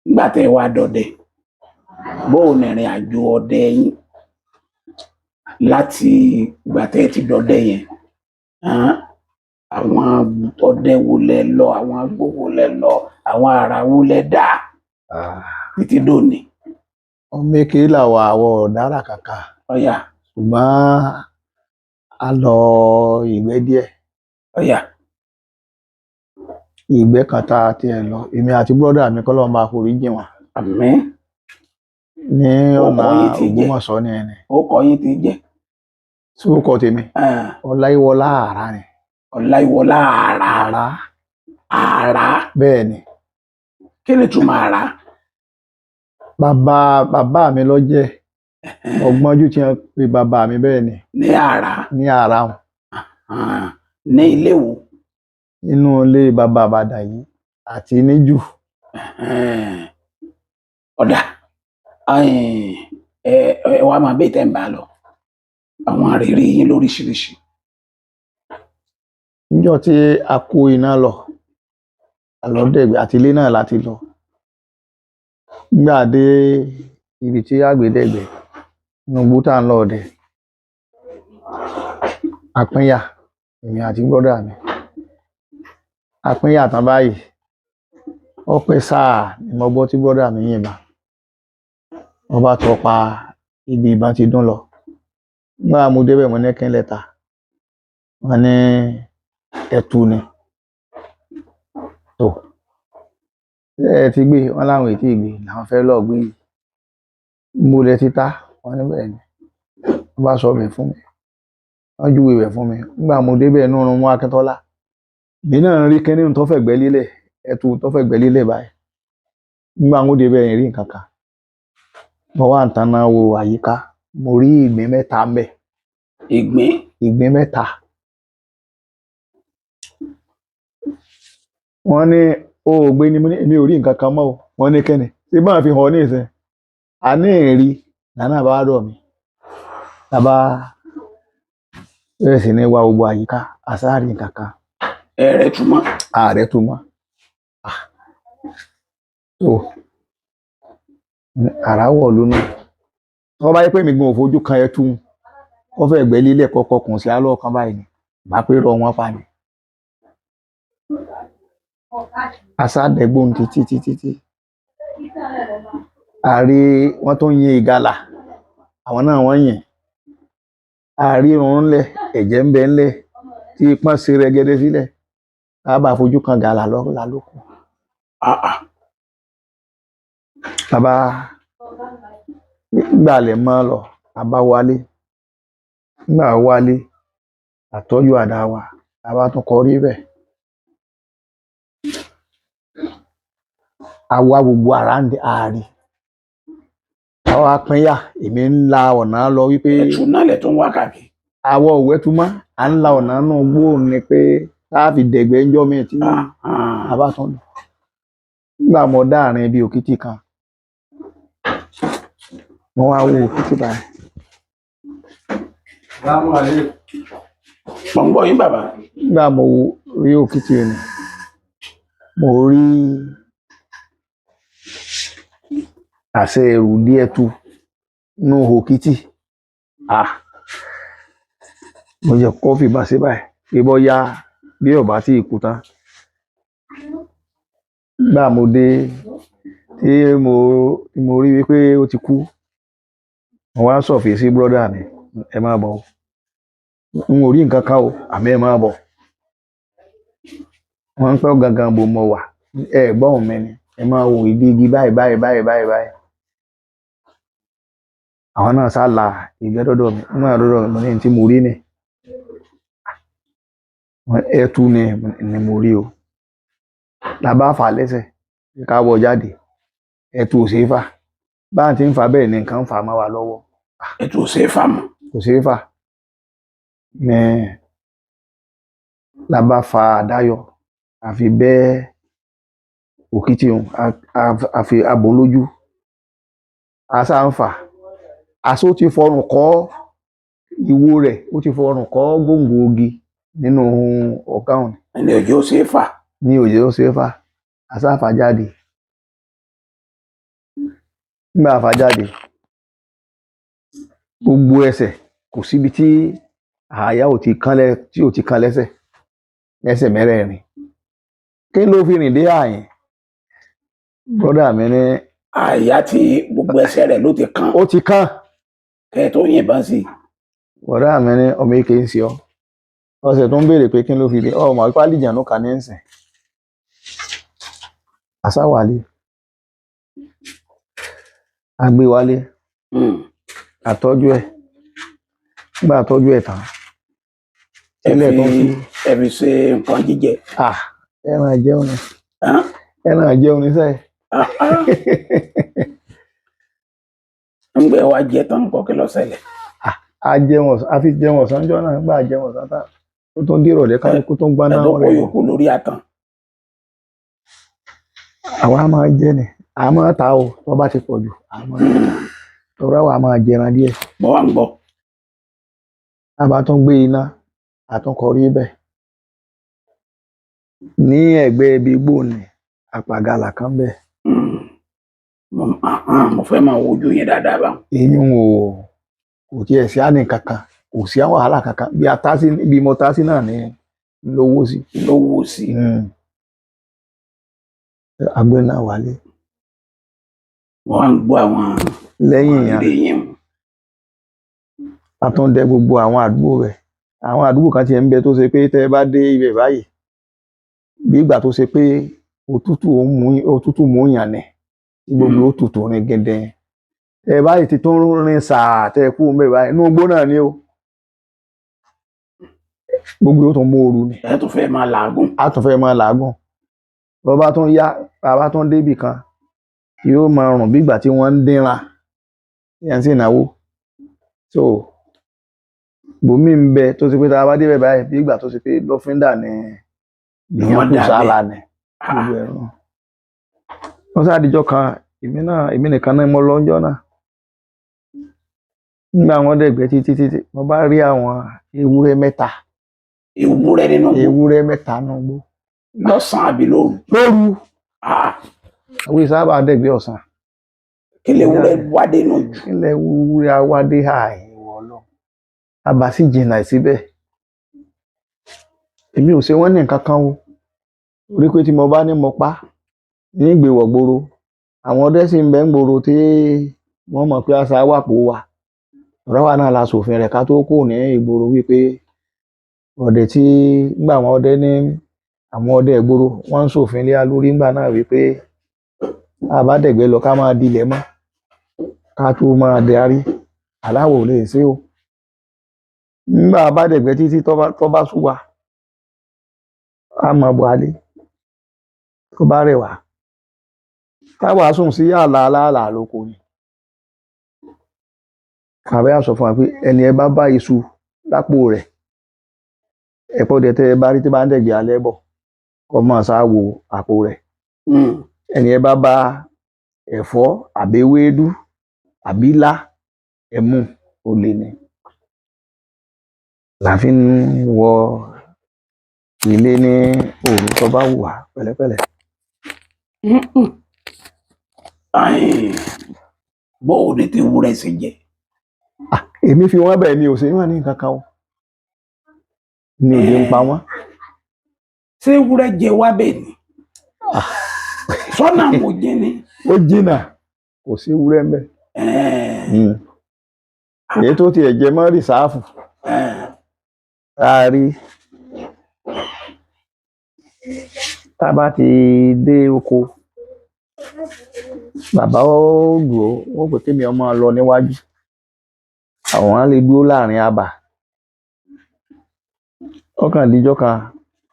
Nígbà tẹ́ ẹ wá dọdẹ, bóò ní ìrìn àjò ọdẹ yín láti ìgbà tẹ́ ẹ ti dọdẹ yẹn? Hàn? Àwọn ọdẹ wo lẹ lọ, àwọn agbó wo lẹ lọ, àwọn àrà wo lẹ dá títí dòní? Ọmọ èké làwà, àwọ̀ ọ̀dára kàkà. Ọ̀yà. Ṣùgbọ́n a lọ ìgbẹ́ díẹ̀. Ọ̀yà. Ìgbẹ́ kan tá a tiẹ̀ lọ, èmi àti búrọ́dà mi, kọ́ ló máa forí jìn wọ́n. Àmín. Ní Ó ọ̀nà kọ yín ti jẹ́. Ògbómọ̀ṣọ́ ní ẹni. Ó kọ yín ti jẹ́. Sórúkọ tèmi? Ọláyíwọlá Àrá ni. Ọláyíwọlá Àrá. Àrá. Àrá. Bẹ́ẹ̀ ni. Kí ni túmọ̀ àrá? Bàbá bàbá mi ló jẹ́ ọgbọ́njú tí wọ́n pe bàbá mi bẹ́ẹ̀ ni. Ní àrá. Ní àrá wọn. Ní ilé wo? Nínú ilé bàbá àbàdàn yìí àti níjù. Ọ̀dà, ẹ ẹ wá máa bẹ́ẹ̀ tẹ́ ń bá lọ, àwọn àrírí yín lóríṣiríṣi. Níjọ́ tí a kó iná lọ, àlọ́dẹ̀gbẹ́ àti ilé náà láti lọ. Nígbà dé ibi tí àgbẹ̀dẹ̀gbẹ̀ inú igbó tá ń lọ ọdẹ, àpínyà, èmi àti bọ́dà mi. Àpínyà tán báyìí, ó pẹ́ sáà ni mo gbọ́ tí bọ́dà mi yìnbọn. Wọ́n bá tọpa ibi ìbọn ti dún lọ. Nígbà mo débẹ̀, mo ní kí n lẹ́ta. Wọ́n ní ẹtu ni. Tó ẹ ti gbé, wọ́n láwọn ètí ìgbé làwọn fẹ́ lọ gbé yìí. Mo lẹ ti ta, wọ́n ní bẹ́ẹ̀ ni. Wọ́n bá sọ bẹ̀ fún mi. Wọ́n júwe bẹ̀ fún mi. Nígbà mo débẹ̀, inú run mú Akíntọ́lá. Èmi náà rí kíní tó fẹ̀gbẹ́ lélẹ̀, ẹtu tó fẹ̀gbẹ́ lélẹ̀ báyìí. Nígbà mo débẹ̀, rí nǹkan kan. Mo wá ń taná wo àyíká, mo rí ìgbín mẹ́ta ńbẹ̀. Ìgbín? Ìgbín mẹ́ta. Wọ́n ní o ò gbé ni, mo ní èmi ò rí nǹkan kan mọ́ o. Wọ́n ní kíni? Ṣé báwọn fi hàn ọ́ ní ìsìn? A ní ìrí, nàánà bá dọ̀ mí. Bàbá bẹ́ẹ̀ sì ni wá gbogbo àyíká, àsáàrí nǹkan kan. Ẹ̀rẹ̀ túmọ̀. Ààrẹ tó mọ́. Tó àràwọ̀ lónà. Wọ́n bá yẹ pé mi gan ò fojú kan ẹtu, wọ́n fẹ́ gbẹ́ lílẹ̀ kọ́kọ́ kùn sí alọ́ kan báyìí ni. Bá pé rọ wọn pa ni. Asádẹ́gbọ̀n títí títí tí. Àrí wọ́n tó ń yin ìgalà, àwọn náà wọ́n yìn. Àrí irun ńlẹ̀, ẹ̀jẹ̀ ń bẹ ńlẹ̀, tí pọ́n ṣe rẹ́gẹ́dẹ́ sílẹ̀. A bá fojú kan gàlà lọ́la lóko. Bàbá nígbà lẹ̀ mọ́ lọ, a bá wálé. Nígbà wálé, àtọ́jú àdá wa, a bá tún kọrí bẹ́ẹ̀. A wá gbogbo àrá ń ààrí. Àwa pínyà, èmi ń la ọ̀nà lọ wípé. Ẹ̀tù náà lẹ̀ tó ń wá káàkiri. Àwọ̀ òwe tún mọ́, à ń la ọ̀nà nù gbó ni pé tá a fi dẹ̀gbẹ́ ńjọ́ mi tí a bá tún lọ. Nígbà mo dá àárín ibi òkìtì kan, mo wá wo òkìtì báyìí. Mo ń gbọ́ yín, bàbá. Nígbà mo rí òkìtì ni, mo rí àṣẹ ẹrù díẹ̀ tu nínú òkìtì. Mo jẹ kọfí bá ṣe báyìí pé bóyá bí ọba tí ì kú tán. Nígbà mo dé tí mo rí wípé ó ti kú, mo wá sọ̀fè sí brọ́dà mi, ẹ máa bọ̀ o. N ò rí nǹkan kan o, àmì ẹ máa bọ̀. Wọ́n ń pẹ́ gangan bò mo wà. Ẹ gbọ́ mi ni, ẹ máa wo ìdí igi báyìí báyìí báyìí báyìí báyìí. Àwọn náà sá la ìgbẹ́ dọ́dọ̀ mi. Nígbà dọ́dọ̀ mi, mo ní tí mo rí ni. Ẹtu ni mo rí o. La bá fà lẹ́sẹ̀, ká wọ jáde. Ẹtu ò ṣeé fà. Bá ń ti ń fà bẹ́ẹ̀ ni nǹkan ń fà mọ́ wa lọ́wọ́. Ẹtu ò ṣeé fà mọ́. Kò ṣeé fà. Ní la bá fa àdáyọ, àfi bẹ́ẹ̀ òkìtì òun, àfi abò lójú. A sá ń fà. Aṣọ ti fọrùn kọ́ ìwo rẹ̀, ó ti fọrùn kọ́ góńgó igi nínú ọ̀gá òun. Ẹni òjò ṣeé fà. Ní òjò ṣeé fà. A sá fà jáde. Nígbà fà jáde, gbogbo ẹsẹ̀, kò síbi tí àyà ò ti kán lẹ tí ò ti kán lẹ́sẹ̀, lẹ́sẹ̀ mẹ́rẹ̀ẹ̀rin. Kí ló fi rìn dé àyìn? Brọ́dà mi ní Àyà tí gbogbo ẹsẹ̀ rẹ̀ ló ti kán? Ó ti kán. Kẹ́ ẹ tó yìnbọn sí i. Bọ̀dá mi ní ọmọ èké ń ṣe ọ́, ọ̀sẹ̀ tó ń béèrè pé kí ló fi dé ọmọ ipá lìjànú kan ní ń sìn àsáwálé agbéwálé. Àtọ́jú ẹ̀, nígbà àtọ́jú ẹ̀ tán, Ẹ ilẹ̀ tó ń fi fi ẹ fi ṣe nǹkan jíjẹ. Ah, ẹran jẹun ni. Hàn? Ẹran jẹun ni sẹ́ẹ̀. Ah, ah. Ń gbé wa jẹ tán kọ́, kí ló ṣẹlẹ̀? A jẹun ọ̀sán, a fi jẹun ọ̀sán jọ náà. Nígbà jẹun ọ̀sán tán, ó tún dìrọ̀lẹ́, kálukú tó ń gbaná Ẹ tó kó rẹ̀. yòókù lórí àtàn. Àwa máa jẹ ni, a máa ta o. Tó bá ti pọ̀ jù, a máa ta, tọ́ra wa máa jẹran díẹ̀. Bọ́ wà ń gbọ́. A bá tún gbé iná, a tún kọrí bẹ́ẹ̀ ní ẹ̀gbẹ́ ibi igbó ni àpàgàlà kan bẹ́ẹ̀. Mo fẹ́ máa wojú yín dáadáa báwọn. Eyín o, kò tiẹ̀ sí àní kankan, kò sí àwọn wàhálà kankan. Bí a tá sí, bí mo tá sí náà ní lówó sí. Lówó sí i. Agbé náà wálé. Wọ́n wá ń gbọ́ àwọn Lẹ́yìn yẹn, ilé yín. A tún dẹ gbogbo àwọn àdúgbò rẹ̀. Àwọn àdúgbò kan tiẹ̀ ń bẹ tó ṣe pé tẹ́ ẹ bá dé ibẹ̀ báyìí, bí ìgbà tó ṣe pé òtútù ó mú, òtútù mú yàn ní tí gbogbo ó tutù rìn gẹ̀dẹ̀. Tẹ́ ẹ báyìí ti tún rìn sàá, tẹ́ ẹ kú ń bẹ̀ báyìí, inú igbó náà ni o, gbogbo ó tún mú ooru ni. Ẹ tún fẹ́ máa làágùn. A tún fẹ́ máa làágùn. Bọ́ bá tún yá, bàbá tún débì kan, yóò máa rùn bí ìgbà tí wọ́n ń dínra yẹn sì náwó. So bòmí ń bẹ tó ṣe pé tá a bá débẹ̀ báyìí, bí ìgbà tó ṣe pé lọ́fíńdà ni nìyẹn Wọ́n kù dà sára ni gbogbo ẹ̀rọ. Wọ́n sáà díjọ́ kan, èmi náà, èmi nìkan náà mo lọ ńjọ́ náà. Nígbà wọn dẹ̀gbẹ́ títí títí, mo bá rí àwọn ewúrẹ́ mẹ́ta. Ewúrẹ́ nínú igbó? Ewúrẹ́ mẹ́ta nínú igbó. Lọ́sàn-án àbí lóru? Lóru. Ah, Àwọn ìsábà dẹ̀gbẹ́ ọ̀sán. Kí lè ewúrẹ́ wádé nù jù? Ilẹ̀ ewúrẹ́ awádé àìwọ̀ lọ, àbá sì jìnnà síbẹ̀. Èmi ò ṣe wọ́n ní nǹkan kan o, torí pé tí mo bá ní mo pa ní ìgbéwọ̀ gbòòrò, àwọn ọdẹ sì ń bẹ ń gbòòrò tí wọ́n mọ̀ pé àṣà wà pò wà. Ọ̀rọ̀ wa náà la ṣòfin rẹ̀ ká tó kù ní ìgboro wípé ọdẹ tí ngbà àwọn ọdẹ ní àwọn ọdẹ ìgboro wọ́n ń ṣòfin lé wa lórí ngbà náà wípé a bá dẹ̀gbẹ́ lọ, ká máa dilẹ̀ mọ́ ká tó máa darí aláwọ̀ ò lè ṣe o. Nígbà bá dẹ̀gbẹ́ títí, tó bá sú wa, a máa bọ̀ alé. Tó bá rẹ̀ wá, táwa sùn sí àlà aláàlà lóko ni. Àbẹ́ á sọ fún wa pé ẹni ẹ bá bá iṣu lápò rẹ̀, ẹ̀pọ̀ dẹ̀ tẹ́ ẹ bá rí tí bá ń dẹ̀gbẹ́ alẹ́ bọ̀, kó máa sá wo àpò rẹ̀. Ẹni ẹ bá bá ẹ̀fọ́ àbí ewédú àbí ilá, ẹ̀mú olè ni là fi ń wọ ilé ní òru tó bá wù wá pẹ̀lẹ́pẹ̀lẹ́. Ayin, bó o ní tí ewúrẹ́ ṣe jẹ? Èmi fi wọ́n bẹ́ẹ̀, mi ò ṣe wọ́n ní nǹkan kan o, ní òde ń pa wọ́n. Ṣé ewúrẹ́ jẹ wá bẹ́ẹ̀ ni? Sọ́nà mo jẹ ni. Ó jìnnà, kò sí ewúrẹ́ ń bẹ̀. Èyí tó tiẹ̀ jẹ mọ́ rìsáàfù tá a rí, tá a bá ti dé oko, bàbá ó dúró, wọ́n pè kémi ọmọ lọ níwájú, àwọn á lè dúró láàrin abà. Ọkàn díjọ́ kan,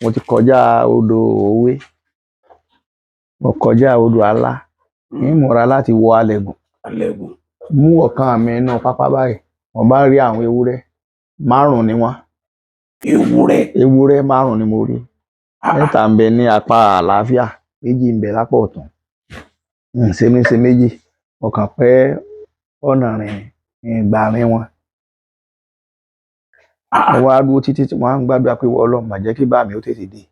mo ti kọjá odò Òwe, mo kọjá odò Àlá ní múra láti wọ Alẹ̀gùn. Alẹ́gùn. Mú ọ̀kan mi inú pápá báyìí, mo bá rí àwọn ewúrẹ́ márùn ni wọ́n. Ewúrẹ́? Ewúrẹ́ márùn ni mo rí. Ah, 3 ń bẹ ní apá àlàáfíà, 2 ń bẹ lápá ọ̀tún. Ń ṣe mí ṣe méjì, ọkàn pẹ́ ọ̀nà rìn ìgbà rìn wọn. Ah, Mo wá dúró títí tí wọ́n á ń gbàdúrà pé wọ́n Ọlọ́run má jẹ́ kí bá mi ó tètè dé.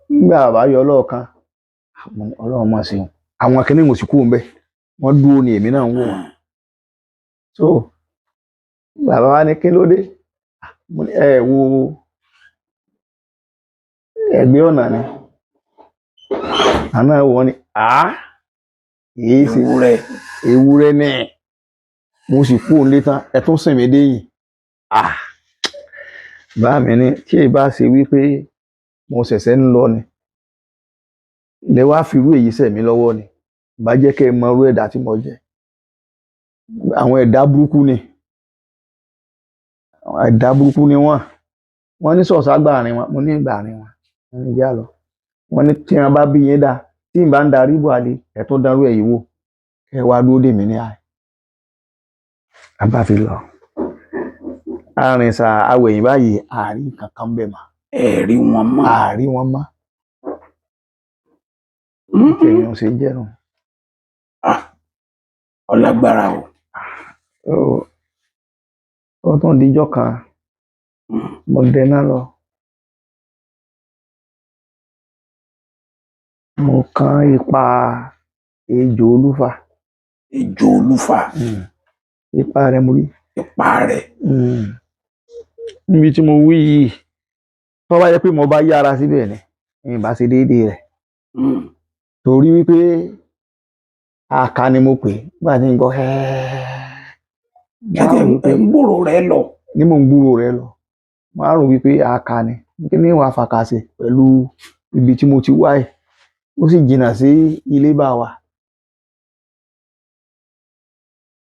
Nígbà bàbá yọ lọ́ọ̀kan, mo ní, Ọlọ́run mọ̀ sí wọn, àwọn akíní mo sì kú ń bẹ̀. Wọ́n dúró ni, èmi náà ń wò wọ́n. So bàbá wa ní kí ló dé? Mo ní ẹ wo ẹgbẹ́ ọ̀nà ni àná wọ́n ní èyí ṣe Ewúrẹ́. Ewúrẹ́ ní mo sì kú òun létán, ẹ tún sìn mí déyìn. Bá mi ní tí èyí bá ṣe wípé mo ṣẹ̀ṣẹ̀ ń lọ ni lẹ wá fi irú èyí sẹ̀ mí lọ́wọ́ ni, bá jẹ́ kẹ́ ẹ mọ irú ẹ̀dá tí mo jẹ́. Àwọn ẹ̀dá burúkú ni, àwọn ẹ̀dá burúkú ni wọ́n. Wọ́n ní sọ̀sá gbàrin wọn, mo ní gbàrin wọn, wọ́n ní já lọ. Wọ́n ní tí wọ́n bá bí yín dá, tí n bá ń darí bọ̀ àlè, ẹ̀ tún darú ẹ̀ yìí wò, ẹ wá dúró dè mí ní àyè. A bá fi lọ arìnsà awẹ̀yìn báyìí, àárín kankan bẹ̀ mọ́. Ẹ rí wọn mọ́. Àárín wọn mọ́. Tèmi ò ṣe jẹ́ nù. Ọlágbára o. Ó tún dijọ́ kan, mo dẹná lọ, mo kan ipa ejò olúfà. Ejò olúfà. Ipa rẹ̀ mo rí. Ipa rẹ̀. Níbi tí mo wí yìí, tó bá jẹ́ pé mo bá yára síbẹ̀ ni ìbá bá ṣe déédéé rẹ̀, torí wípé àká ni mo pè nígbà tí n gbọ́ Ẹ ń gbòòrò rẹ̀ lọ. Ní mò ń gbúrò rẹ̀ lọ, mo á rò wípé àká ni, kí ni wàá fàkà ṣe pẹ̀lú ibi tí mo ti wá yìí, ó sì jìnnà sí ilé bá wa.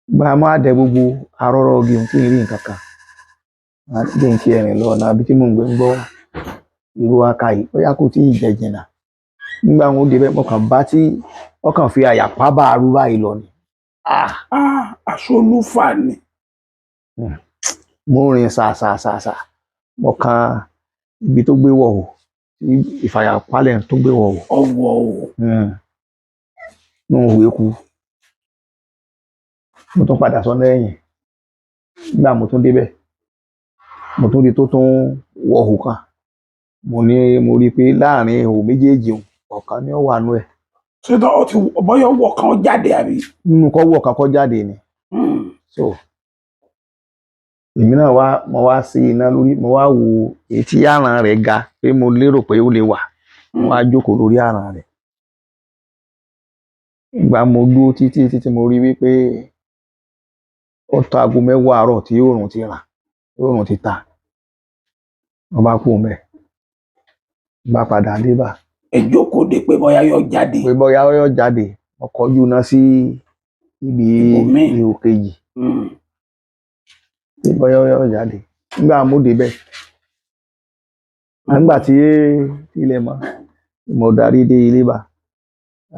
Gba máa dẹ gbogbo arọ́rọ́ igi tí ń rí nǹkan kan jẹ́ n ti ẹ̀rìn lọ ọ̀nà àbí tí mò ń gbé ń gbọ́ irú aka yìí, bóyá kò tí ì jẹ jìnnà. Nígbà wọn ó débẹ̀, mo kàn bá tí wọ́n kàn fi àyà pa bá arú báyìí lọ ni. Aṣọ olúfà ni. Mo rìn ṣàṣàṣàṣà, mo kan ibi tó gbé wọ̀ o, ìfàyàpalẹ̀ tó gbé wọ̀ o. Ọwọ́ o. Ní òun eku mo tún padà sọ́nà ẹ̀yìn. Nígbà mo tún débẹ̀, mo tún rí tó tún wọ̀ hù kan, mo ní mo rí i pé láàrin ihò méjèèjì ọ̀kan ni ó wà nú ẹ̀. Ṣé tó ti bọ́yọ̀ wọ̀ kan jáde àbí? Nínú kọ́ wọ̀ kan kọ́ jáde ni. So èmi náà wá, mo wá sí iná lórí, mo wá wo èyí tí àràn rẹ̀ ga pé mo lérò pé ó lè wà, mo wá jókòó lórí àràn rẹ̀. Ìgbà mo dúró títí títí, mo rí wípé ó tó aago 10 àárọ̀ tí oòrùn ti ràn, oòrùn ti ta. Mo bá kú mẹ́, mo bá padà dé bá. Ẹ jókòó de pé bóyá yóò jáde. Pé bóyá yóò jáde, mo kọjú iná sí ibi ihò kejì. Pé bóyá yóò jáde. Nígbà mo dé bẹ́ẹ̀, nígbà tí ilẹ̀ mọ́, mo darí dé ilé bá.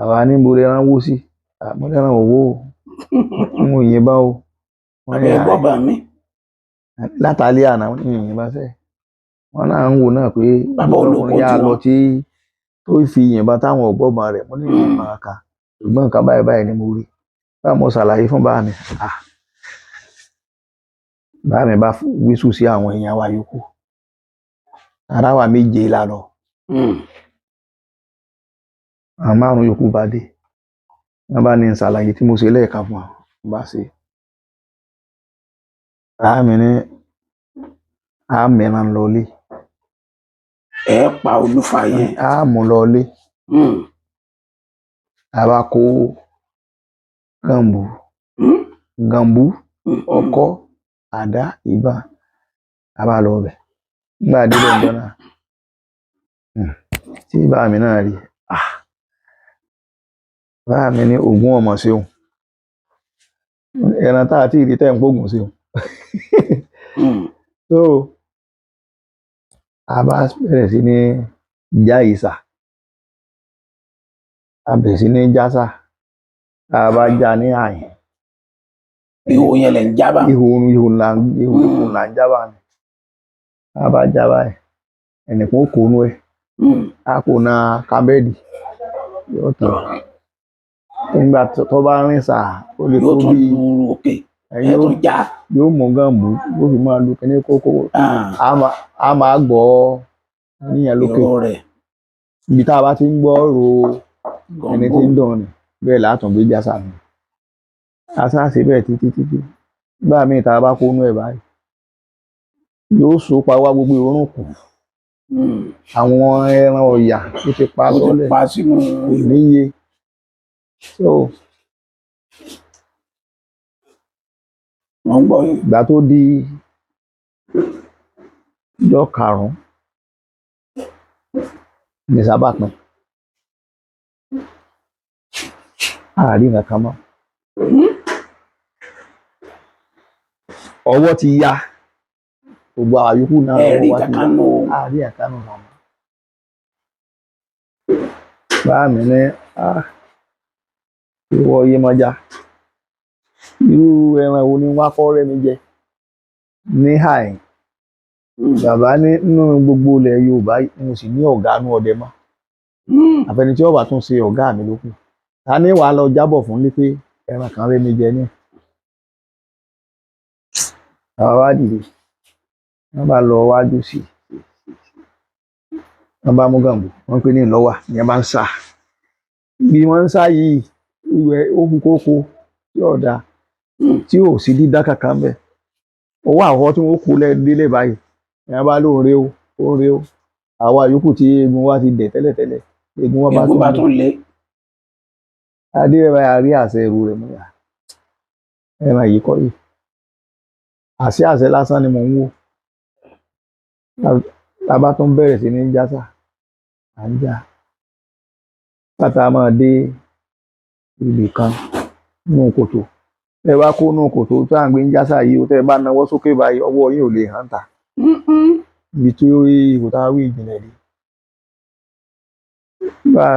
Àwa ní mo lè rán wó sí, mo lè rán owó o, n ò yìnbọn o. Àbẹ gbọ́ bá mi. Látàlẹ́ àná ní ìyìnbọn sẹ́. Wọ́n náà ń wò náà pé bàbá olóko yá lọ tí tó fi yìnbọn táwọn ọ̀gbọ́n rẹ̀, mo ní ìyìnbọn kan. Ṣùgbọ́n nǹkan báyìí báyìí ni mo rí. Báwo mo ṣàlàyé fún bàbá mi. Bàbá mi bá wíṣù sí àwọn èèyàn wa yòókù. Ara wa méje la lọ. Àwọn márùn-ún yòókù bá dé. Wọ́n bá ní ṣàlàyé tí mo ṣe lẹ́ẹ̀kan fún wọn. Wọ́n bá ṣe. Bàbá mi ní a mìíràn lọlé. Ẹ pa olúfà yẹn. A mú lọlé. A bá kó gàmbù. Gàmbù, ọkọ́, àdá, ìbọn. A bá lọ bẹ̀. Nígbà délé ìjọ náà, tí bàbá mi náà rí. Bàbá mi ní ògún ọmọ ṣeun. Ẹran tá a ti rí tẹ́ ń pògùn ṣeun. So a bá bẹ̀rẹ̀ sí ní já ìsà. A bẹ̀rẹ̀ sí ní jásà. A bá já ní àyìn. Ihò yẹn lẹ̀ ń jábà. Ihò là ń jábà ni. A bá já báyìí, ẹnìkan ó kó inú ẹ̀. A kò na kábẹ́ẹ̀dì. Yóò tán. Nígbà tó bá rìn sà, ó lè tó bí yóò mú gàmbù, yóò fi máa lu kíní kókó. A máa gbọ́ níyẹn lókè. Ibi tá a bá ti ń gbọ́ ro ẹni tí ń dùn ni, bẹ́ẹ̀ látún gbé jásà mi. Asáàsì bẹ́ẹ̀ títí títí gbà míì tá a bá kó nú ẹ̀ báyìí yóò so pa wá gbogbo ìrún kù. Àwọn ẹran ọ̀yà tó ti pa Ó ti sọ́lẹ̀ pa sínú kò níye. So Wọ́n ń gbọ́ yìí. Ìgbà tó di ọjọ́ karùn-ún ní sábà pín àárín nǹkan kan mọ́, ọwọ́ ti ya gbogbo àwọn yòókù náà. Ẹ̀rí Ọwọ́ wa ti ya. kankan nù. Àárín àkànnù màmá bá mi ní, "Ah, ìwọ Yemọja, irú ẹran wo ni wọ́n á kọ́ rẹ́ mi jẹ ní àì?" Bàbá ní nínú gbogbo ilẹ̀ Yorùbá, mo sì ní ọ̀gá nú ọdẹ mọ́. Àfẹni tí ọba tún ṣe ọ̀gá mi ló kù. Ta ní wàá lọ jábọ̀ fún ní pé ẹran kan rẹ́ mi jẹ ní. Bàbá wa dìde, wọ́n bá lọ wájú sí i, wọ́n bá mú gàǹbù, wọ́n pè ní ìlọ́wà, ìyẹn bá ń sá. Bí wọ́n ń sá yìí, ìwẹ̀ ó kú kókó tí ọ̀dà tí ò sí dídá kankan bẹ́ẹ̀. Owó àwọ̀ tí wọ́n kó délé báyìí, ìyẹn bá lóun rè o, ó rè o. Àwa yòókù tí eegun wa ti dẹ̀ tẹ́lẹ̀tẹ́lẹ̀, eegun wa bá Egun bá tún tún lé. Adé ẹ rí àṣẹ ẹrù rẹ̀ mú yà. Ẹran yìí kọ́ yìí, àṣẹ àṣẹ lásán ni mò ń wò. La bá tún bẹ̀rẹ̀ sí ní jásà, à ń jà bàtà máa dé ibì kan nínú kòtò. Ẹ wá kó nínú kòtò tó à ń gbé ń jásà yìí ó, tẹ́ ẹ bá nawọ́ sókè báyìí, ọwọ́ yín ò lè hàn ta ibi tí ó rí ihò tá a wí ìjìnlẹ̀ dé. Bá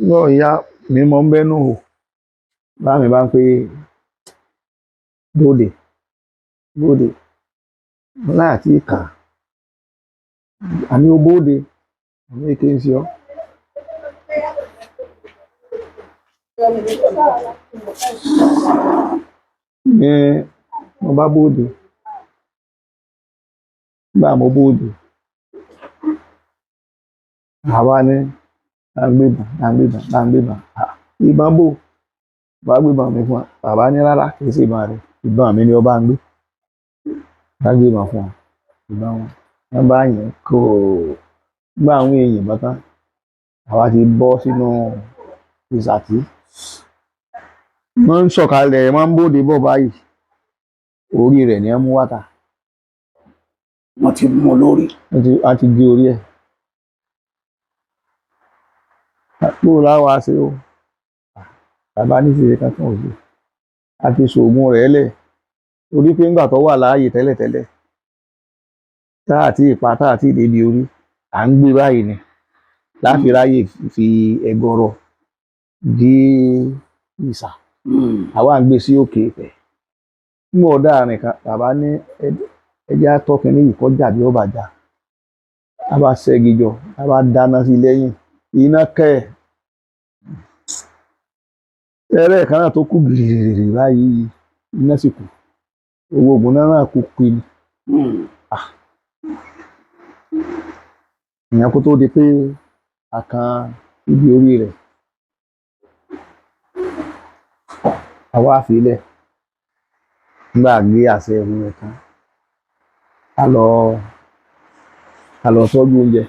náà ìyá mi mọ́ ń bẹ́nu hò, bá mi bá ń pé bóde bóde láti kà àní ó bóde àní èké ń ṣe ọ́. Ní mo bá bóde, nígbà mo bóde, àwa ní à ń gbébọn, à ń gbébọn, à ń gbébọn. Ìbọn bò, bá gbébọn mi fún wa. Bàbá ní rárá, kì í ṣe ìbọn rẹ, ìbọn mi ni ọba ń gbé. Bá gbébọn fún wa, ìbọn wọn wọn bá yìn kó. Nígbà àwọn èèyàn bá tán, àwa ti bọ́ sínú ìsàtí. Wọ́n ń sọ̀kalẹ̀, wọ́n ń bóde bọ̀ báyìí, orí rẹ̀ ni wọ́n mú wá ta. Wọ́n ti mú un lórí. Wọ́n ti gé orí ẹ̀. Bó láwa ṣe o, bàbá ní ṣe kankan ò sí, a ti ṣoògùn rẹ̀ lẹ̀ torí pé ńgbà tó wà láàyè tẹ́lẹ̀tẹ́lẹ̀, tá àti ìpa tá àti ìdébi orí à ń gbé báyìí ni láti ráyè fi ẹgọrọ dé ìsà. Àwa ń gbé sí òkè ìpẹ nígbà ọ̀dà nìkan. Bàbá ní ẹjẹ́ àtọkùn ní ìkọjá bí ó bá jà, a bá ṣẹ́gi jọ, a bá dáná sí lẹ́yìn iná kẹ́ ẹ̀ ẹrẹ́ kan náà tó kú gìrìrì báyìí, iná sì kú, owó oògùn náà náà kú pin. Ìyẹn kó tó di pé a kan ibi orí rẹ̀, àwa àfilẹ̀ nígbà gbé àṣẹ ẹrù rẹ̀ tán, a lọ tọ́jú oúnjẹ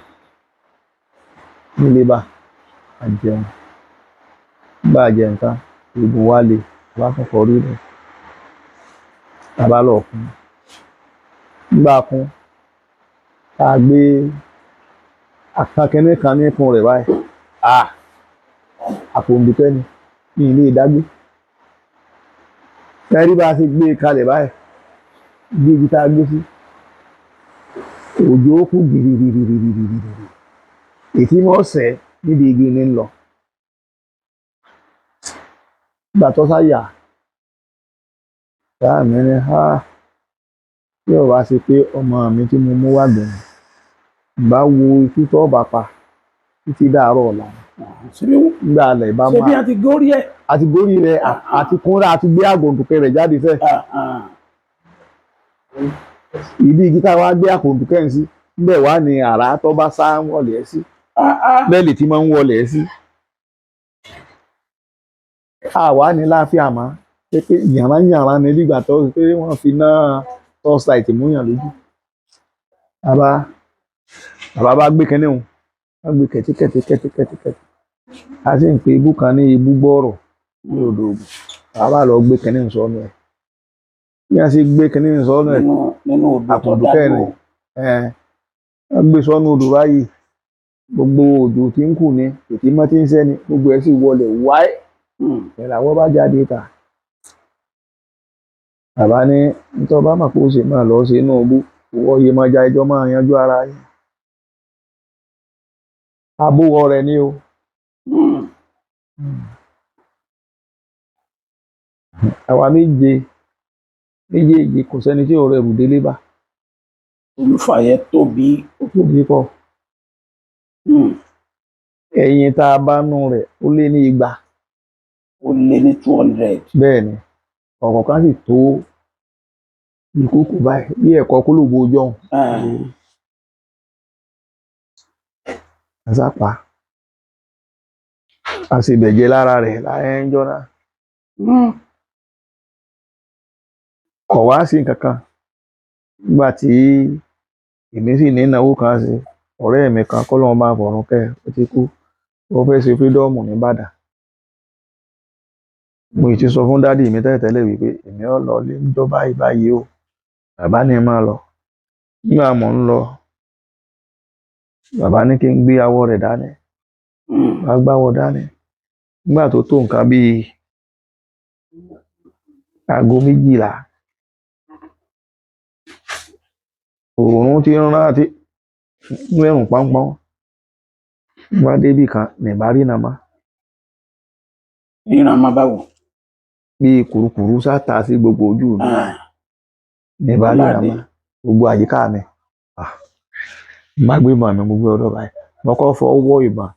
nílé, bá a jẹun. Nígbà jẹun tán, eegun wa le, a bá tún kọrí rẹ̀, a bá lọ kún. Nígbà kún, tá a gbé àkànkínní kan ní ikùn rẹ̀ báyìí, àpò òǹdùkẹ́ ni ní ilé ìdágbé. Ẹ rí bá a ṣe gbé e kalẹ̀ báyìí, bí ibi tá a gbé sí, òjò ó kú gìrìrìrìrìrìrì, ètí mọ́ ọ̀sẹ̀ níbi igi ni ń lọ. Nígbà tó sáyà báà mi ní, ha, tí ò bá ṣe pé ọmọ mi tí mo mú wá gbẹ̀yìn bá wo ikú tó bá pa títí dàárọ̀ ọ̀la. Nígbà alẹ̀ bá Ṣé bí máa a ti górí ẹ̀? Àti górí rẹ̀, àti kúnra, àti gbé àgòǹdùkẹ́ rẹ̀ jáde fẹ́. Ìdí igi tá a wá gbé àgòǹdùkẹ́ ń sí níbẹ̀ wá ní àrá tó bá sá ń wọlé ẹ̀ sí, bẹ́ẹ̀ lè ti máa ń wọlé ẹ̀ sí. Àwa ní láàfin àmọ́ Pé yàrá yàrá ni nígbà tó pé wọ́n fi ná torchlight múyàn lójú. Bàbá bàbá bá gbé kinní òun, wọ́n gbé kẹ̀tíkẹ̀tí kẹ̀tíkẹ̀tí kẹ̀tí. A sì ń pe ibú kan ní ibú gbọ́rọ̀ ní odò Ògùn. Bàbá bá lọ gbé kinní òun sọ́nù ẹ̀. Bí wọ́n ṣe gbé kinní òun sọ́nù ẹ̀, Nínú nínú odò tó àpọ̀dù dá kẹrin dúró. ẹ̀ wọ́n gbé sọ́nù odò báyìí. Gbogbo òjò tí ń kù ni, tètè mọ́ tí ń sẹ́ni, gbogbo ẹ̀ sì wọlé wáì. Ìràwọ̀ bá jáde ta. Bàbá ní nítorí bá mọ̀ pé ó ṣe máa lọ ṣe inú ibú, ìwọ yìí máa ja ẹjọ́ máa yanjú ara yín. Abúwọ̀ rẹ̀ ni o. Àwa méje méjèèjì kò sẹ́ni tí ò rẹrù délé bá. Olúfàyẹ tóbi. Ó tóbi pọ̀. Ẹyin tá a bá nú rẹ̀ ó lé ní 200. Ó lé ní 200. Bẹ́ẹ̀ ni, ọ̀kọ̀ọ̀kan sì tó ìkúùkù báyìí bí ẹ̀kọ́ kólòbó ọjọ́un. A sá pa. A sì bẹ̀jẹ̀ lára rẹ̀ láyé ńjọ́ náà. Kò wá sí nǹkan kan. Nígbà tí èmi sì ní ìnáwó kan ṣe, ọ̀rẹ́ mi kan k'Ọlọ́run bá fọ̀run kẹ́ ẹ, ó ti kú. Ó fẹ́ ṣe freedom ní Ìbàdàn. Mo sì ti sọ fún dádì mi tẹ́lẹ̀tẹ́lẹ̀ wípé èmi ó lọ ilé ńjọ́ báyìí báyìí o. Bàbá ní máa lọ. Nígbà mò ń lọ, bàbá ní kí n gbé awọ rẹ̀ dání. Bá gbáwọ dání. Nígbà tó tó nǹkan bí aago 12. Òòrùn ti ń rán àti inú ẹ̀rùn pọ́npọ́n. Mo bá débì kan, ní bá rí iná mọ́. Ríran máa báwo? Bí kùrukùru sá ta sí gbogbo ojú mi. Ní bá rí iná mọ́, gbogbo àyíká mi. Mo bá gbé ìbọn mi, mo gbé ọ̀dọ̀ báyìí. Mo kọ́ fọ́ wọ́ ìbọn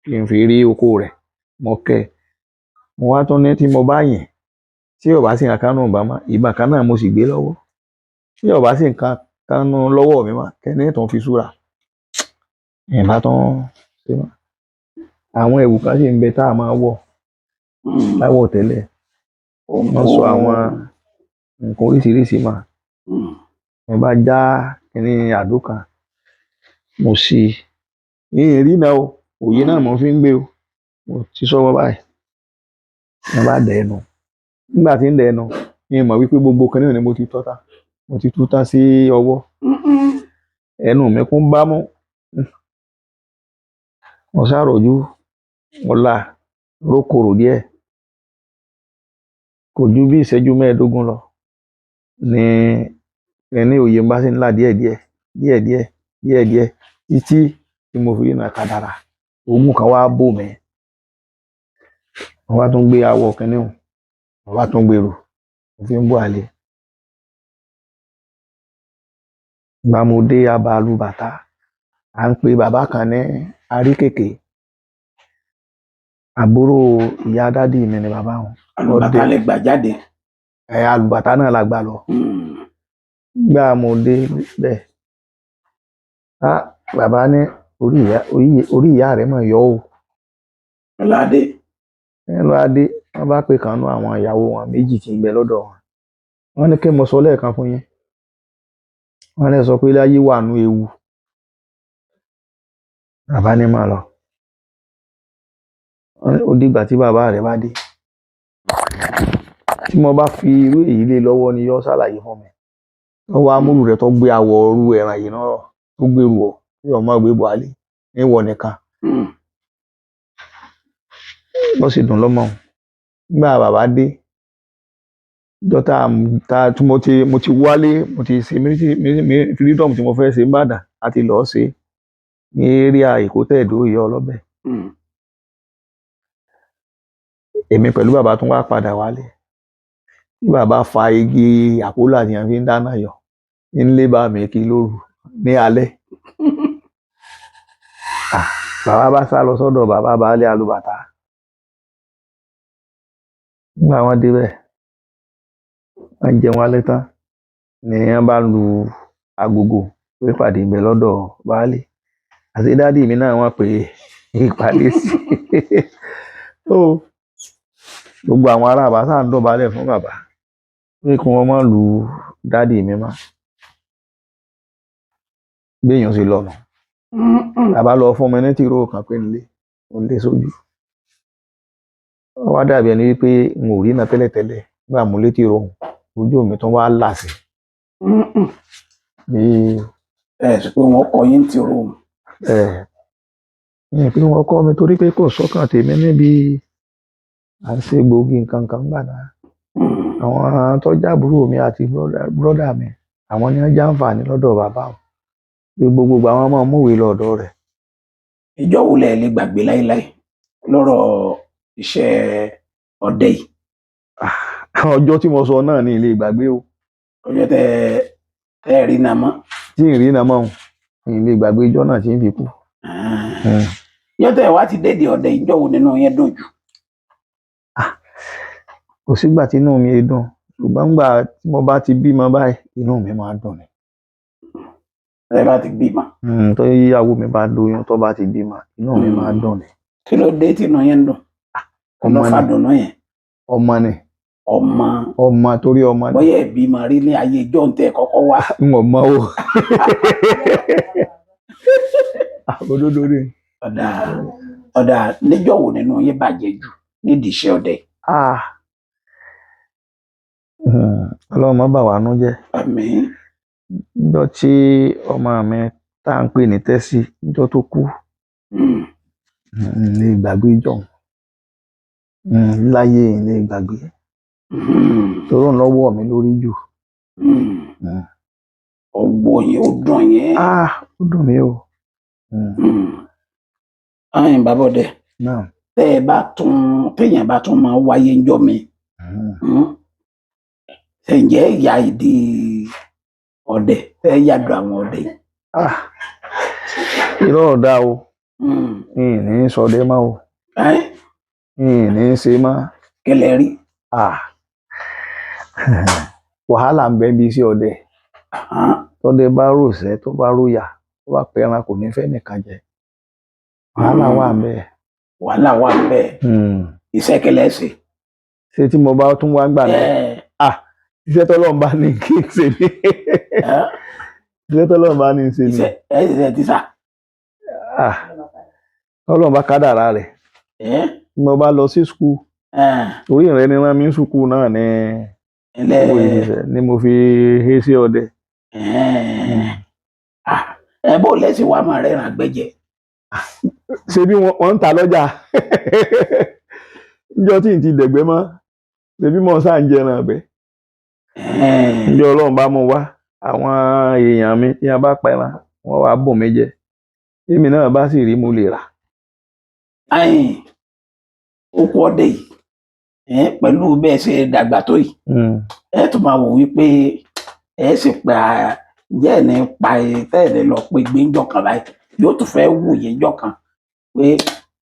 kí n fi rí oko rẹ̀. Mo kẹ́. Mo wá tún ní tí mo bá yìn, tí ò bá sí nǹkan kan nínú ìbọn mọ́, ìbọn kan náà mo sì gbé lọ́wọ́. Tí ò bá sí nǹkan kan nínú lọ́wọ́ mi mọ́, kí ni tó fi súra? Ìbá tún ṣe mọ́. Àwọn ẹ̀wù kan sì ń bẹ tá a máa wọ̀ láwọ̀ tẹ́lẹ̀. Wọ́n sọ àwọn nǹkan oríṣiríṣi mọ́. Mo bá já kíní àdó kan, mo ṣí i. Ìyìn rí náà o, òye náà mo fi ń gbé o. Mo ti sọ́wọ́ báyìí. Mo bá dẹ̀ ẹnu. Nígbà tí ń dẹ̀ ẹnu, mi mọ̀ wípé gbogbo kíní ni mo ti tọ́ ta. Mo ti tú tán sí ọwọ́. Ẹnu mi kún bámú. Mo sá rọ̀jú, mo là rókorò díẹ̀. Kò ju bí ìṣẹ́jú mẹ́ẹ̀ẹ́dógún lọ ní ẹni òye ń bá sí ńlá díẹ̀díẹ̀, díẹ̀díẹ̀, díẹ̀díẹ̀ títí tí mo fi rí iná kàdàrà. Òògùn kan wá bò mí. Mo bá tún gbé awọ kíní hùn, mo bá tún gbèrò, mo fi ń bọ̀ àlè. Ìgbà mo dé Abalú Bàtà, à ń pe bàbá kan ní Aríkèké. Àbúrò ìyá dádì mi ni bàbá wọn. Àlùbàtà lè gbà jáde. Ẹ Alùbàtà náà la gbà lọ. Nígbà mo dé bẹ́ẹ̀, bàbá ní orí ìyá, orí ìyá rẹ̀ mọ̀ yọ o. Ọládé. Ẹ lọ Adé, wọ́n bá pe kan nínú àwọn ìyàwó wọn méjì tí ń bẹ lọ́dọ̀ wọn. Wọ́n ní kí mo sọ lẹ́ẹ̀kan fún yín. Wọ́n lè sọ pé láyé wà nú ewu. Bàbá ní máa lọ. Wọ́n ní ó dìgbà tí bàbá rẹ̀ bá dé. Tí mo bá fi irú èyí lé lọ́wọ́ ni yóò ṣàlàyé fún mi. Wọ́n wá múrù rẹ̀ tó gbé awọ ọrú ẹran yìí náà tó gbèrú ọ, tí ọmọ gbé bọ̀ alẹ́ ní ìwọ nìkan. Bó sì dùn lọ́mọ. Nígbà bàbá dé, ọjọ́ tá tí mo ti wálé, mo ti ṣe freedom tí mo fẹ́ ṣe n'Ìbàdàn, a ti lọ ṣe ní area Èkó Tẹ̀dó Ìyá Ọlọ́bẹ̀. Èmi pẹ̀lú bàbá tún wá padà wálé. Tí bàbá fa igi àpólà tí wọ́n fi ń dáná yọ, ń lé bá mi kí lóru ní alẹ́. Bàbá bá sá lọ sọ́dọ̀ bàbá baálé Alùbàtà. Nígbà wọ́n dé bẹ́ẹ̀, wọ́n jẹun alẹ́ tán ni wọ́n bá lu agogo pé ìpàdé ń bẹ lọ́dọ̀ baálé. Àti dádì mi náà wọ́n pè ìpàdé sí. Ó Gbogbo àwọn ará àbá sáà ń dọ̀bálẹ̀ fún bàbá pé kí wọ́n má lu dádì mi mọ́. Béèyàn ṣe lọ nù. Bàbá lọ fún mi ní tìró kan pé nílé mo lé sójú. Ó wá dàbí ẹni wípé n ò rí iná tẹ́lẹ̀tẹ́lẹ̀. Nígbà mo lé tìró òun, ojú mi tún wá là sí. Bí Ẹ sì pé wọ́n kọ yín tìró òun? Ẹ ní pé wọ́n kọ́ mi torí pé kò sọ́kàn tèmi níbi à ń ṣe gbòógì nǹkan kan gbà náà. Àwọn tó jábúrò mi àti brọ́dà mi, àwọn ni wọ́n jàǹfààní lọ́dọ̀ bàbá wọn. Pé gbogbo ìgbà wọn máa ń múwèé lọ ọ̀dọ̀ rẹ̀. Ìjọ wo lẹ lè gbàgbé láéláé lọ́rọ̀ iṣẹ́ ọdẹ yìí? Ọjọ́ tí mo sọ náà ní ilé ìgbàgbé o. Ọjọ́ tẹ tẹ rí iná mọ́? Tí ì rí iná mọ́ òun, ní ilé ìgbàgbé ìjọ náà tí ń fi kú. Ìjọ tẹ wá ti dédé ọdẹ, ìjọ wo nínú yẹn dùn jù? Kò sígbà tí inú mi dùn, ṣùgbọ́n nígbà tí mo bá ti bímọ báyìí, inú mi máa ń dùn ni. Tẹ bá ti bímọ? Tó ìyàwó mi bá lóyún, tó bá ti bímọ, inú mi máa ń dùn ni. Kí ló dé tí inú yẹn ń dùn? Ọmọ ló fa ni. dùnú yẹn? Ọmọ ni. Ọmọ. Ọmọ, torí ọmọ ni. Bóyá ẹ bímọ rí ní ayé ìjọ ń tẹ kọ́kọ́ wá? N ò mọ o. Òdodo ni. Ọ̀dà ọ̀dà, níjọ́ wo nínú yín bàjẹ́ jù nídìí iṣẹ́ ọdẹ? Ah. Ọlọ́run má bà wá nú jẹ́. Àmín. Níjọ́ tí ọmọ mi tá à ń pè ní Tẹ́sí, níjọ́ tó kú, n lè gbàgbé ìjọ́ òun. Láyé n lè gbàgbé. Torí òun ló wọ̀ mí lórí jù. Ọwọ́ yẹn ó dùn yẹn? Ah, ó dùn mí o. Ẹ̀yin bàbá ọdẹ, Náà. tẹ́ ẹ bá tún téèyàn bá tún máa wáyé ńjọ́ mi, ǹjẹ́ ìyá ìdí ọdẹ tẹ́ ẹ yàdọ̀ àwọn ọdẹ yìí? Ah, irọ́ ọ̀dà o. N ní sọdẹ mọ́ o. Ẹ́n? N ní ṣe mọ́. Kí lẹ rí? Ah. Wàhálà ń bẹ níbi iṣẹ́ ọdẹ. Tọ́dẹ bá ròṣẹ́, tó bá róyà, tó bá pẹran, kò ní fẹ́ nìkan jẹ. Wàhálà wà ń bẹ. Wàhálà wà ń bẹ. Iṣẹ́ kí lẹ ṣe? Ṣé tí mo bá tún wá gbà náà? Ẹ́. Ah, iṣẹ́ tọ́lọ́run bá ní kí n ṣe ni. Ẹ́? Iṣẹ́ tọ́lọ́run bá ní í ṣe ni. Iṣẹ́ ẹ ṣiṣẹ́ tíṣà? Ah, tọ́lọ́run bá kádàrá rẹ̀. Ẹ́? Tí mo bá lọ sí school, Ẹ́. orí ìrẹ́ ni rán mi ní sùkúù náà ní Ilẹ̀ owó ìṣiṣẹ́ ni mo fi hé sí ọdẹ. Ẹ́. Ah, ẹ bó lẹ́sìn wàá máa rẹ́ràn àgbẹ̀jẹ̀? Ṣé bí wọ́n ń ta lọ́jà? Níjọ́ tí n ti dẹ̀gbẹ́ mọ́, ṣe bí mo sáà ń jẹran ọ̀gbẹ́. Ẹ́. Níjọ́ Ọlọ́run bá mú wá, àwọn èèyàn mi tí wọ́n bá pẹran, wọ́n wá bùn mí jẹ. Èmi náà bá sì rí, mo lè rà. Ẹ̀yin oko ọdẹ yìí, ẹ pẹ̀lú bẹ́ẹ̀ ṣe dàgbà tó yìí, ẹ tún máa wò wípé ẹ sì pa ǹjẹ́ ẹ̀ ní pa ẹ tẹ́ ẹ̀ ní lọ pé gbẹ́njọ́ kan báyìí yóò tún fẹ́ wù yín jọ́ kan pé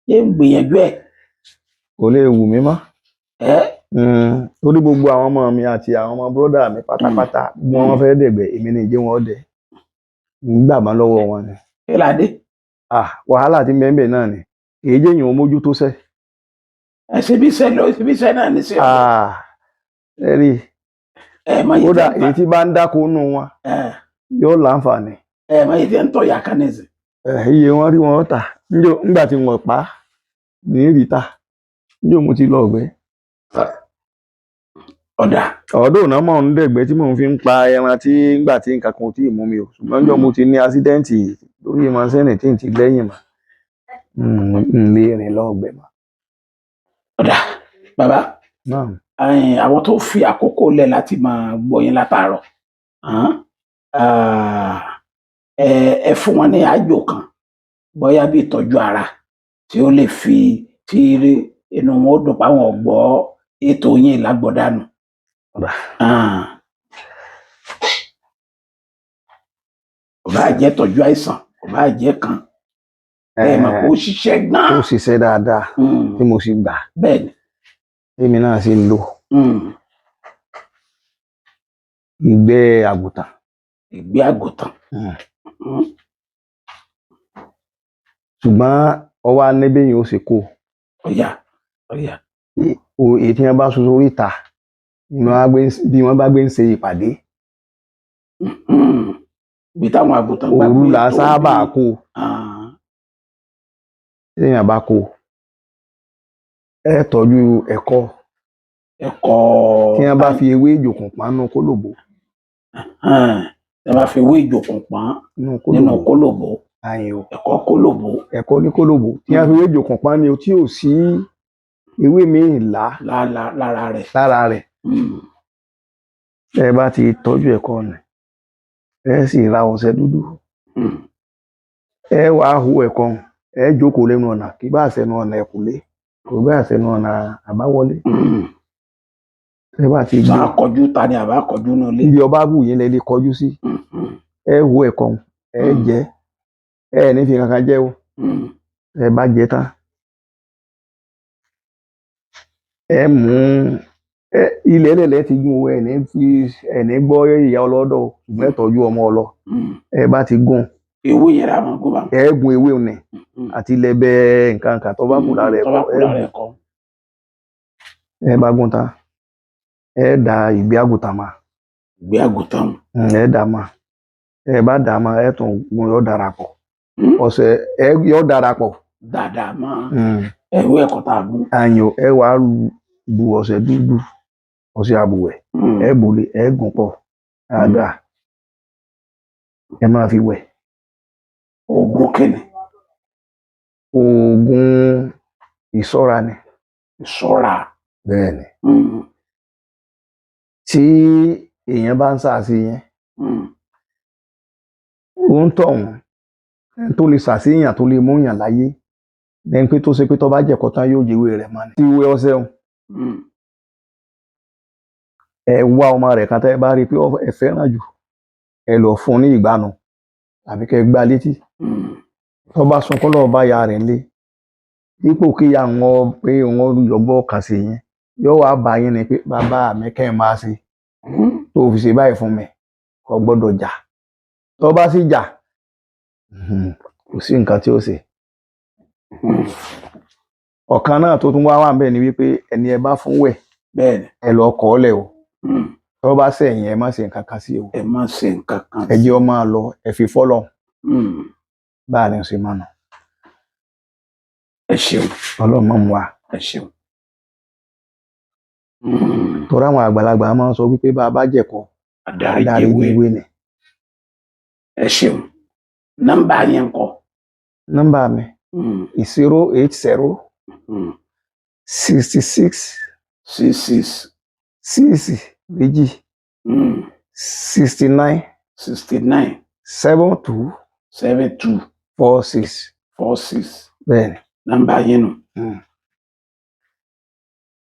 ṣé ń gbìyànjú ẹ̀? Kò lè wù mí mọ́. Ẹ? Torí gbogbo àwọn ọmọ mi àti àwọn ọmọ bródà mi pátápátá, gbogbo wọn fẹ́ dẹ̀gbẹ́, èmi ní ìjẹ́ wọn dẹ̀. Ń gbà má lọ́wọ́ wọn ni. Kí la dé? Ah, wàhálà tí mẹ́ńbẹ̀ náà ni. Èyí jẹ́ èèyàn ó mójútó sẹ́. Ẹ ṣe bí iṣẹ́ lọ, ṣe bí iṣẹ́ náà ní sí ọdẹ. Ah, ẹ rí i. Ẹ mọ iye Kódà tẹ́ ń èyí tí bá ń dáko nù wọn ẹ yóò láǹfààní. Ẹ mọ iye tẹ́ ń tọ̀ yà kan nísìn. Ẹ, iye wọn rí wọn tà. Nígbà tí wọn pa á ní rí ta. Níjọ́ mo ti lọ ọ̀gbẹ́. Ọ̀dà. Ọ̀dọ́ náà mọ̀ ń dẹ̀gbẹ́ tí mò ń fi ń pa ẹran tí ńgbà tí nǹkan kan ò tí ì mú mi o. Ṣùgbọ́n níjọ́ mo ti ní ásídẹ́ǹtì lórí mọ́sẹ́ẹ̀nì tí n ti lẹ́yìn mọ́. N lè rìn lọ ọ̀gbẹ́ mọ́. Ọ̀dà bàbá. Náà. Ẹ̀yin, àwọn tó fi àkókò lẹ̀ láti máa gbọ́ yín látàárọ̀, ẹ fún wọn ní àjò kan, bóyá bí ìtọ́jú ara tí ó lè fi tí inú wọn ó dùn páwọn ọ̀gbọ́ ètò yín lágbọ̀dánù. Ọ̀dà. Kò bá jẹ́ tọ́jú àìsàn, kò bá jẹ́ kan ẹ mọ̀ kó ṣiṣẹ́ gan. Ó ṣiṣẹ́ dáadáa tí mo sì gbà. Bẹ́ẹ̀ ni. Èmi náà sì ń lò ìgbẹ́ àgùntàn. Ìgbẹ́ àgùntàn. Ṣùgbọ́n ọwọ́ anẹ́bẹ̀yìn ó ṣe kó. Ọ̀yà ọ̀yà. Èyí tí wọ́n bá sun sórí ìta ni wọ́n á gbé bí wọ́n bá gbé ń ṣe ìpàdé. Bí táwọn àgùntàn bá Òru gbé là tó sábà bí- kó. Ah, Téèyàn bá kó, ẹ tọ́jú ẹ̀kọ. Ẹ̀kọ. Tí wọ́n bá fi ewé ìjòkùn pọ́n nínú kólòbó. Ẹ bá fi ewé ìjòkùn pọ́n nínú nínú kólòbó. Kólòbó. Àyìn o. Ẹ̀kọ kólòbó. Ẹ̀kọ ní kólòbó tí wọ́n fi ewé ìjòkùn pọ́n ni o, tí ò sí ewé míì là lára rẹ̀. Lára rẹ̀. Ẹ bá ti tọ́jú ẹ̀kọ nì, ẹ sì ra ọṣẹ dúdú. Ẹ wàá hu ẹ̀kọ, ẹ jókòó lẹ́nu ọ̀nà, kì bá ṣẹnu ọ̀nà ẹ̀kúlé, kò bá ṣẹnu ọ̀nà àbáwọlé. Ẹ bá ti gbé Sọ akọjú ta ni àbá kọjú nínú ilé? Ibi ọba wù yín lẹ lè kọjú sí. Ẹ hu ẹ̀kọ, ẹ jẹ, ẹ ní fi kankan jẹ o. Ẹ bá jẹ tán, ẹ mú ẹ ilẹ̀ ẹlẹ́lẹ́ ti gún o. Ẹ ní fi ẹ ní gbọ́ ìyá ọlọ́dọ̀ o, ṣùgbọ́n ẹ tọ́jú ọmọ ọlọ. Ẹ bá ti gún, Ewé yẹn la máa gún bá. Ẹ gún ewé òní àti lẹ́bẹ̀ nǹkan kan tó bá kù lára Tó bá ẹ̀kọ. kù Ẹ lára gún. ẹ̀kọ. Ẹ bá gún tán, ẹ da ìgbẹ́ àgùntàn mà. Ìgbẹ́ àgùntàn. Ẹ dà mà, ẹ bá dà mà, ẹ tún gún, yọ darapọ̀. Ọṣẹ ẹ yọ darapọ̀. Dáadáa mọ́ ewé ẹ̀kọ tá a gún. Àyàn, ẹ wàá bu ọṣẹ dúdú, ọṣẹ àbùwẹ̀. Ẹ bòlè, ẹ gún pọ̀ dáadáa, ẹ máa fi wẹ̀. Oògùn kìnnì? Oògùn ìṣọ́ra ni. Ìṣọ́ra. Bẹ́ẹ̀ ni. Tí èèyàn bá ń ṣàṣì yẹn, ó ń tọ̀hún ẹni tó lè ṣàṣìyàn, tó lè mú yàn láyé lẹ́yìn pé tó ṣe pé tó bá jẹ̀kọ́ tán, yóò jẹ́wé rẹ̀ mọ́ ni. Tí wé ọṣẹ òun, ẹ wá ọmọ rẹ̀ kan tẹ́ ẹ bá rí i pé ẹ fẹ́ràn jù, ẹ lọ fún un ní ìgbánu tàbí kẹ́ ẹ gbá létí. Tó bá sunkún lọ́wọ́ bá ya rẹ̀ ńlé, dípò kí ya wọn pé wọn yọgbọ́ kàn sí yẹn, yóò wá bá yín ni pé bàbá mi kẹ́ ẹ máa ṣe tó fi ṣe báyìí fún mi. Kò gbọ́dọ̀ jà. Tó bá sì jà, kò sí nǹkan tí ó ṣe. Ọ̀kan náà tó tún wá wà níbẹ̀ ni wípé ẹni ẹ bá fún wẹ̀, Bẹ́ẹ̀ni. ẹ lọ kọ́ ọ lẹ̀ o. Tó bá sẹ̀yìn, ẹ má ṣe nǹkan kan sí o. Ẹ má ṣe nǹkan kan. Ẹ jẹ́ ó máa lọ, ẹ fi fọ́lọ̀ bá a ní ṣe máa nà. Ẹ ṣeun. Ọlọ́run mọ̀ mú wa. Ẹ ṣeun. Torí àwọn àgbàlagbà máa ń sọ wípé bá a bá jẹ̀kọ, Adarí adarí jẹwé. ewé ni. Ẹ ṣeun. Nọ́mbà yẹn kọ́? Nọ́mbà mi, 080 66 66. 6 2 69 69. 72 72. 46. 46. Bẹ́ẹ̀ni. Nọ́mbà yẹn nù.